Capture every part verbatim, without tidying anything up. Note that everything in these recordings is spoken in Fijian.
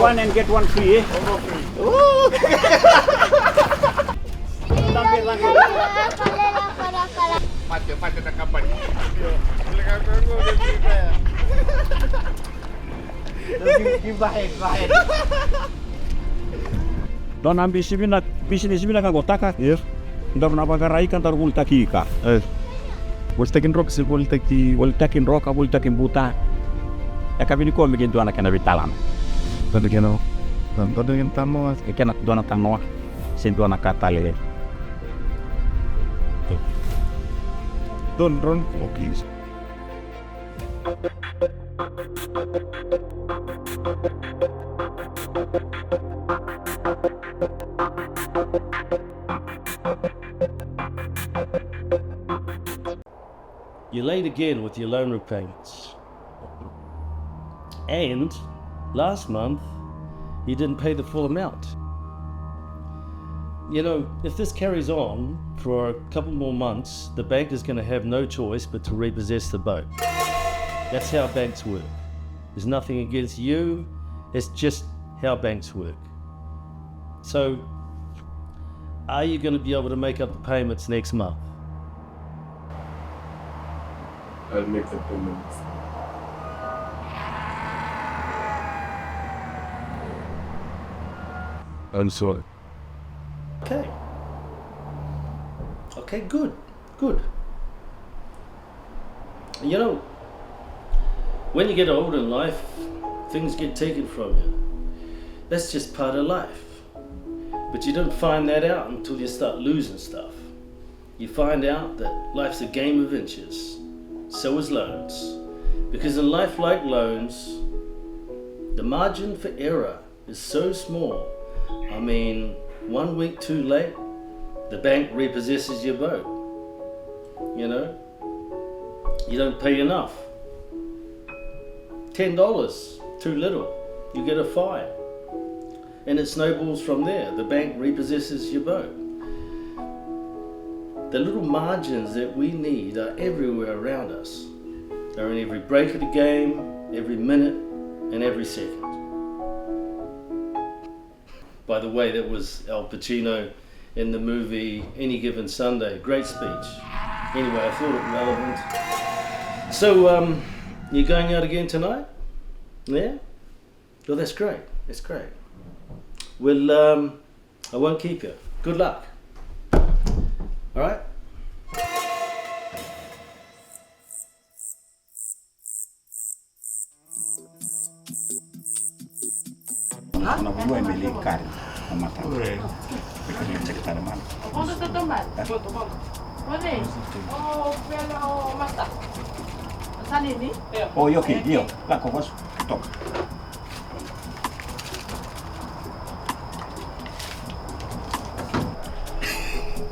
One and get one free, eh? Ooh. Mate, mate na company. Give, give the hand, the hand. Dua na bisi vinaka, bisinisi vinaka qo, Taka. Yes. Daru na vaqara ika, daru volitaki ika. E. Volitaki droka se volitaki, volitaki droka, volitaki buta. E ka vei nikua me qai dua na kena veitalanoa. Dua na kena, dua na kena tanoa. E kena dua na tanoa se dua na ka tale. Don, Ron. Okay. You're late again with your loan repayments. And last month, you didn't pay the full amount. You know, if this carries on for a couple more months, the bank is gonna have no choice but to repossess the boat. That's how banks work. There's nothing against you, it's just how banks work. So, are you gonna be able to make up the payments next month? I'll make the payments. I'm sorry. Okay. Okay, good, good. You know, when you get old in life, things get taken from you. That's just part of life. But you don't find that out until you start losing stuff. You find out that life's a game of inches. So is loans. Because in life, like loans, the margin for error is so small. I mean, one week too late, the bank repossesses your boat. You know? You don't pay enough. Ten dollars, too little. You get a fine. And it snowballs from there. The bank repossesses your boat. The little margins that we need are everywhere around us. They're in every break of the game, every minute, and every second. By the way, that was Al Pacino in the movie Any Given Sunday. Great speech. Anyway, I thought it relevant. So, um, you're going out again tonight? Yeah? Well, that's great. That's great. Well, um, I won't keep you. Good luck. All right? Na vua e mele kari na mata. Kari na cekitare mana. O, io, okay, io. Lako vasu. Toka.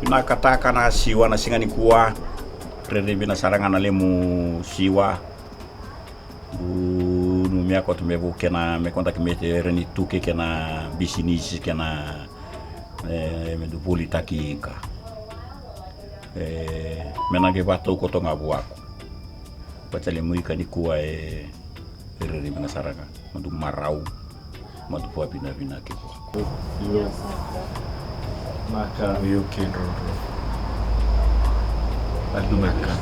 Vinakataka na siwa na siga nikua. Rerevina sara ga na lemu siwa. Au nanuma koto me vukei na, me kodaki me rawa ni tuki kina bisinisi kina, e, me dau volitaki ika. E, me na qai vakatau koto ga vuaku. Baleta na lemu ika nikua e rerevina sara ga. Madu marau, madu vakavinavinaka vua. Io. Maka. Io, okay, drodro. Adu maka.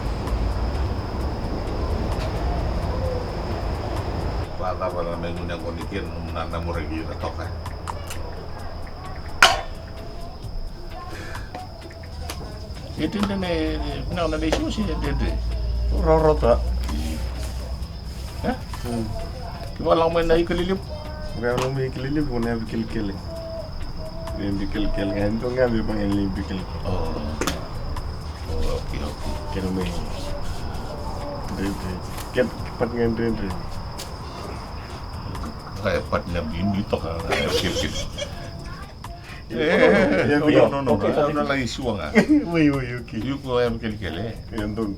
Vacava na me gunu yaqona kina na muragi na toka. E dredre na, na, na, na isusi e dredre. Rorota. E? Mm. Ke vaka lako mai na ika lelevu. Ke vaka lako mai ika lelevu, na yavi kelekele. Yavi kelekele. Ga ni toka ga me vaka na yavi kelekele. Oh. Oh, okay, okay. Kena mai dredre. Kena pati ga dredre. Kaya pati na bini toka ga yavi kelekele. E, e, e, no, no, no, no, no, no, lagi siwa ga. Oi, oi, okay. Io, ko yavi kelekele. E, donu.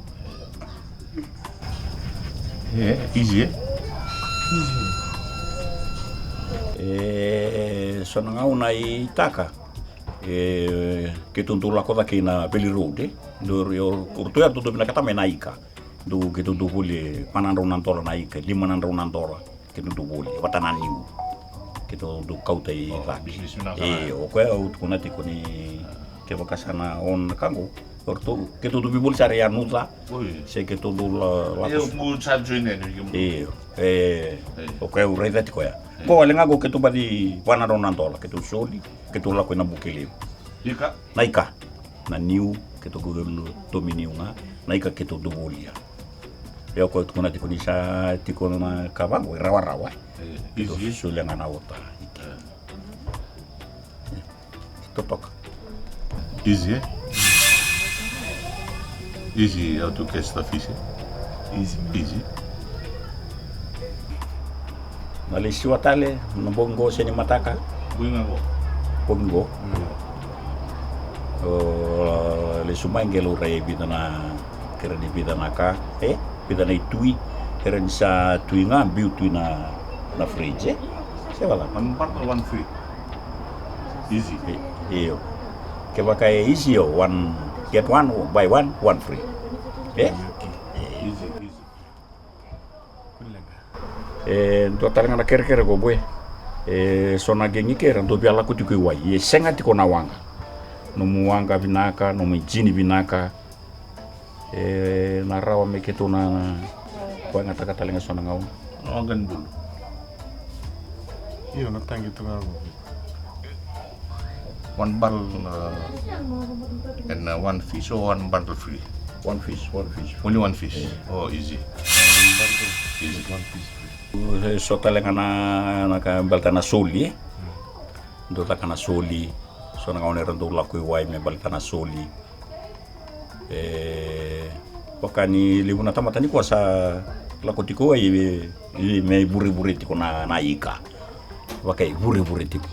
E, easy, e? E, so na gauna i Taka. E, keitou dau lako cake ina Valley Road, e. Dau, o, o ratou ya dau vinakata mai na ika. Dau, keitou dau voli e va na drau na dola na ika, lima na drau na dola. Keitou dau voli, vata na niu. Keitou dau kauta i cake. Io, o koya au tukuna tiko ni kevaka sa na on na ka qo, o ratou, keitou dau veivoli sara i Yanuca. Se keitou dau lako. Io, o koya au raica tiko ya. Qo wale ga qo keitou baci vanadrau na dola, keitou soli, keitou lako i na buki levu. Na ika, na niu, keitou dau tomi niu ga, na ika keitou dau volia. Ia o koya au tukuna tiko ni sa tiko na ka vaqo e rawarawa. Keitou solia ga na ota. Totoka. Easy, e? Easy how to catch the fish, e? Easy. Na lai siwa tale na bogi qo se ni mataka. Bogi qo. O lesu mai qe laurai e vica na, kere ni vica na ka, e vica na itui, kere ni sa tui ga biu tu i na fridge, e? Se vaka. One bundle, one free. Easy. Io. Kevaka e easy, io, one get one, buy one, one free. E? Easy, easy. E dua tale ga na kerekere ko Bue. E so na gegi kere dou via lako tiko i wai, e sega tiko na waqa. Nomu waqa vinaka, nomu ijini vinaka. E na rawa me keitou na, na koya ga taka tale ga so na gauna. Na waqa ni bulu. Io, na tagi tu ga. One bundle, uh, and, uh, one fish or one bundle free? One fish, one fish. Only one fish? Yeah. Oh, easy. One bundle, easy. One fish free. So tale ga na, na ka baleta na soli, e? Dou taka na soli. So na gauna era dou lako i wai me baleta na soli. E vaka ni levu na tamata nikua sa lako tiko i wai me ivurevure tiko na, na ika. Vaka ivurevure tiko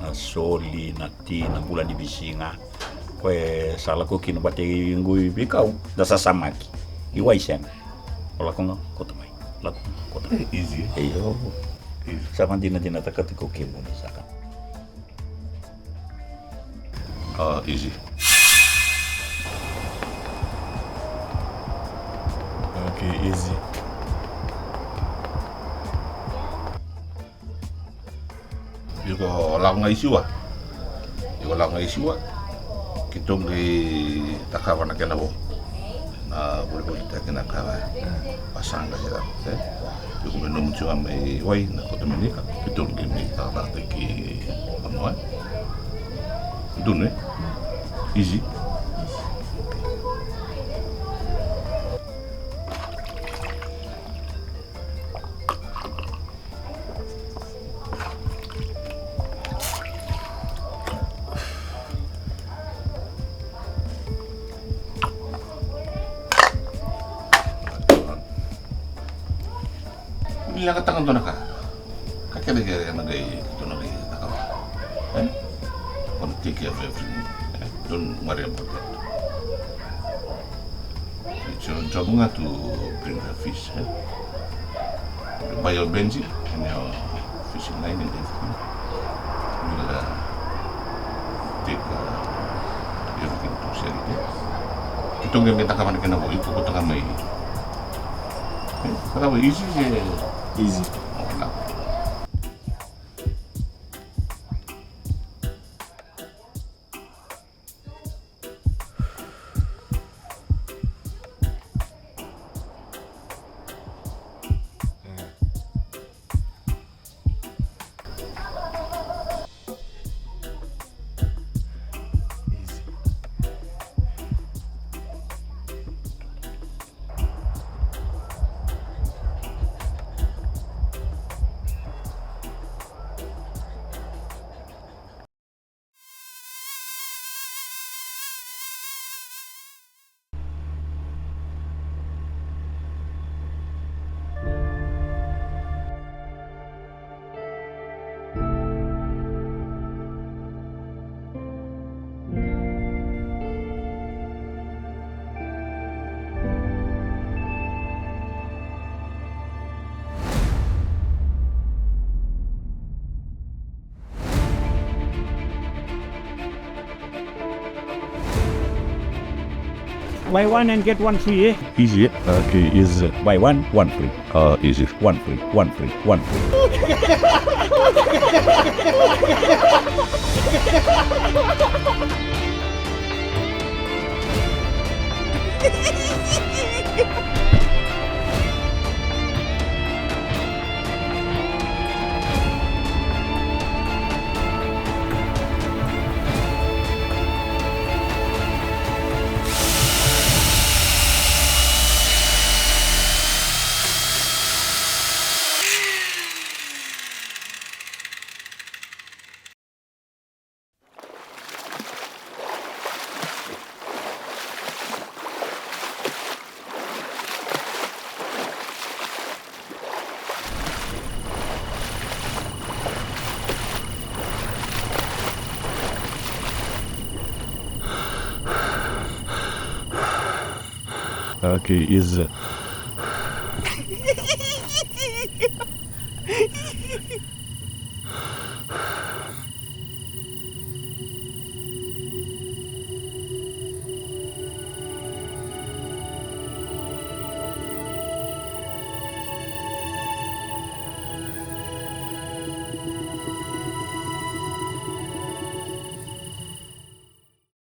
na soli, na ti, na bula ni veisiga. Koya sa lako kina bata i qo i veikau da sasamaki. I wai sega. O lako ga, kauta mai. Lako ga, kauta mai. Easy. Io. Easy. Sa vadinadinataka tiko kemuni saka. Ah, easy. Okay, easy. Iko lako ga i siwa. Iko lako ga i siwa. Keitou qai cakava na kena vo. Na volivolitaki na ka vasaqa se cava, e? Iko me nomu tiko mai wai na koto mai nika, keitou qai mai cakacakataki vanua, e? Donu, e? Easy. Ni leqataka dua na ka. Ka kece kece ena qai, dua na qai cakava. E? Gonna take care of everything. E? Don't worry about that. It's your job nga to bring the fish, eh? You buy your benzine and your fishing line and everything. We'll, uh, take, uh, everything to Serite. Keitou qai mai cakava na kena vo, iko kauta ga mai. Eh, cakava easy se? Easy. Oh, na. Buy one and get one free, eh? Easy, eh? Okay, easy. Buy one, one free. Uh, easy. One free, one free, one free. Okay, is.